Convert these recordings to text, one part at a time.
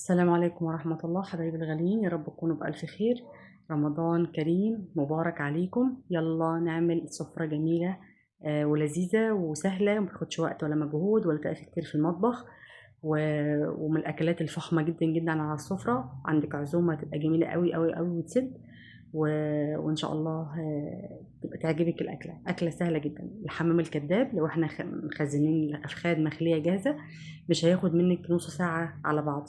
السلام عليكم ورحمة الله حبايبي الغاليين، يا رب تكونوا بألف خير. رمضان كريم مبارك عليكم. يلا نعمل سفرة جميلة ولذيذة وسهلة، ما بتاخدش وقت ولا مجهود ولا تقف كتير في المطبخ، ومن الأكلات الفخمة جدا جدا على السفرة. عندك عزومة تبقى جميلة قوي قوي قوي وتسد، وإن شاء الله تبقى تعجبك الأكلة. أكلة سهلة جدا، الحمام الكذاب. لو احنا مخزنين الأفخاد مخلية جاهزة مش هياخد منك نص ساعة على بعض.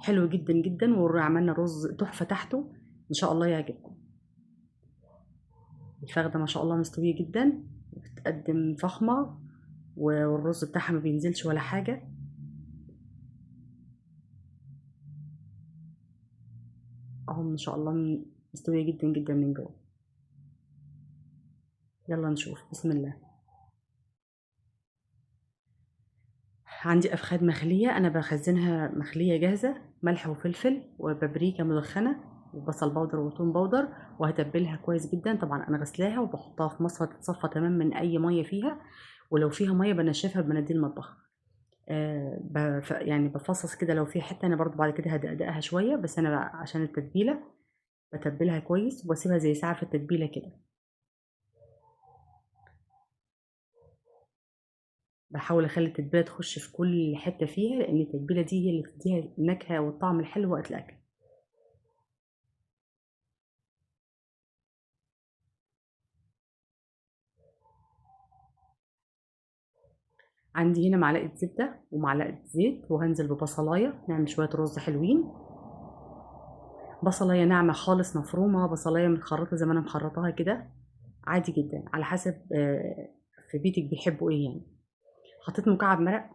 حلو جدا جدا، وعملنا رز تحفة تحته، إن شاء الله يعجبكم. الفخدة ما شاء الله مستوية جدا، بتقدم فخمة، والرز بتاعها ما بينزلش ولا حاجة. اهو ما شاء الله مستوية جدا جدا من جوه. يلا نشوف، بسم الله. عندي أفخاد مخلية، أنا بخزنها مخلية جاهزة، ملح وفلفل وبابريكا مدخنة وبصل بودر وثوم بودر، وهتبلها كويس جدا. طبعا أنا غسلاها وبحطها في مصفى تتصفى تمام من أي مية فيها، ولو فيها مية بنشفها بمناديل المطبخ. يعني بفصص كده لو في حتة، أنا برضو بعد كده هدقدقها شوية، بس أنا عشان التتبيلة بتبلها كويس وبسيبها زي ساعة في التتبيلة كده. بحاول اخلي التتبيله تخش في كل حتة فيها، لان التتبيله دي هي اللي بتديها النكهة والطعم الحلو وقت الاكل. عندي هنا معلقه زبدة ومعلقة زيت، وهنزل ببصلايه نعمل شوية رز حلوين. بصلايه ناعمة خالص مفرومه، بصلايه متخرطه زي ما انا مخرطاها كده، عادي جدا على حسب في بيتك بيحبوا ايه يعني. حطيت مكعب مرق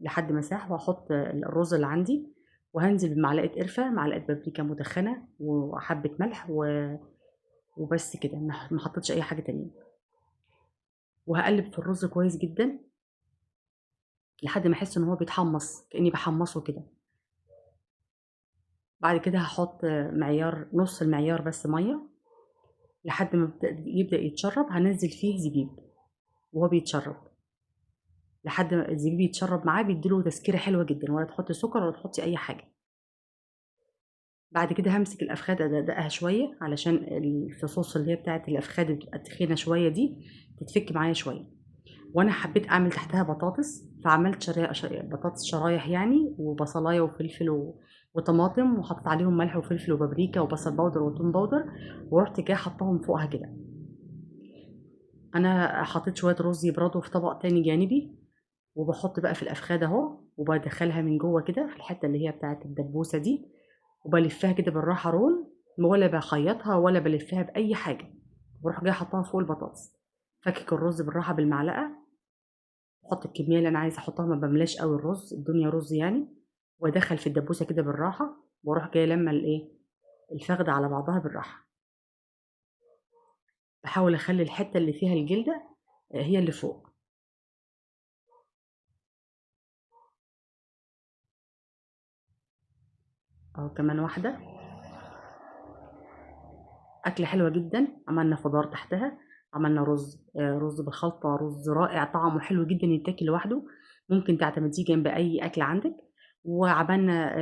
لحد ما ساح، وهحط الرز اللي عندي، وهنزل بمعلقه قرفه، معلقه بابريكا مدخنه، وحبه ملح وبس كده، ما حطيتش اي حاجة تانية. وهقلب في الرز كويس جدا لحد ما احس ان هو بيتحمص، كاني بحمصه كده. بعد كده هحط معيار، نص المعيار بس مية، لحد ما يبدا يتشرب. هنزل فيه زبيب وهو بيتشرب، لحد ما الزبيب يتشرب معاه، بيديله تسكيره حلوة جدا، ولا تحطي سكر ولا تحطي اي حاجة. بعد كده همسك الافخاد ادقدقها شوية، علشان الفصوص اللي هي بتاعه الافخاد بتبقى تخينة شوية دي تتفك معايا شوية. وانا حبيت اعمل تحتها بطاطس، فعملت بطاطس شرايح يعني، وبصلايه وفلفل وطماطم، وحطيت عليهم ملح وفلفل وبابريكا وبصل بودر وثوم بودر، ورحت جاية حطاهم فوقها كده. انا حطيت شوية رز يبردوا في طبق تاني جانبي، وبحط بقى في الافخاد اهو، وبدخلها من جوه كده في الحتة اللي هي بتاعه الدبوسه دي، وبلفها كده بالراحة رول، ولا بخيطها ولا بلفها باي حاجة، وبروح جاية حطاها فوق البطاطس. فكك الرز بالراحة بالمعلقه، بحط الكمية اللي انا عايزه احطها، ما بملاش قوي الرز، الدنيا رز يعني. وادخل في الدبوسه كده بالراحة، واروح جاية لما الايه الفخده على بعضها بالراحة. بحاول اخلي الحتة اللي فيها الجلدة هي اللي فوق. اهو كمان واحدة. اكله حلوة جدا، عملنا خضار تحتها، عملنا رز بالخلطه، رز رائع طعمه حلو جدا يتاكل لوحده، ممكن تعتمديه جنب اي اكل عندك. وعملنا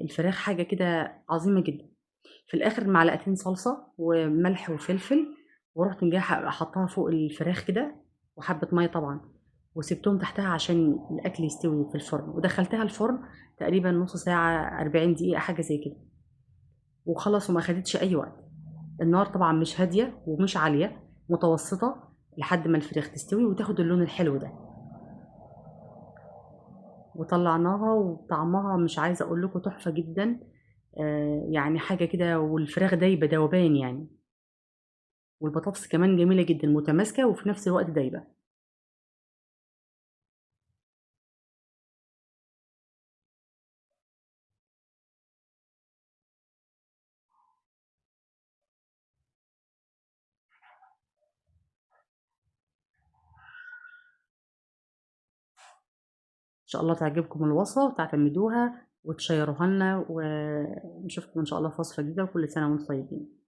الفراخ حاجة كده عظيمة جدا. في الاخر معلقتين صلصه وملح وفلفل، ورحت جاية حطاها فوق الفراخ كده، وحبه مية طبعا، وسبتهم تحتها عشان الاكل يستوي في الفرن. ودخلتها الفرن تقريبا نص ساعة، 40 دقيقة حاجة زي كده، وخلص وما خدتش اي وقت. النار طبعا مش هادية ومش عالية، متوسطه لحد ما الفراخ تستوي وتاخد اللون الحلو ده. وطلعناها، وطعمها مش عايزه اقول لكم تحفة جدا، يعني حاجة كده. والفراخ دايبه دوبان يعني، والبطاطس كمان جميلة جدا، متماسكة وفي نفس الوقت دايبه. ان شاء الله تعجبكم الوصفة وتعتمدوها وتشيروها لنا، ونشوفكم ان شاء الله في وصفه جديدة. وكل سنة وانتم طيبين.